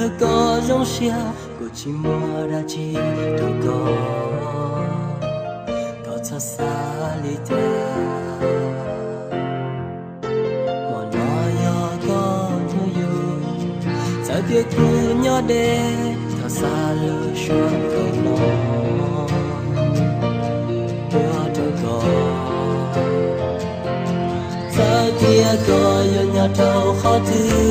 Koj zoo siab, kuv tsis muaj dab tsi rau koj, koj txhob xav li cas. Hmo no yog koj hnub yug, txawm tias kuv nyob deb, thov xa lub suab nkaus no tuaj rau koj. Txawm tias koj yuav nyob rau qhov twg,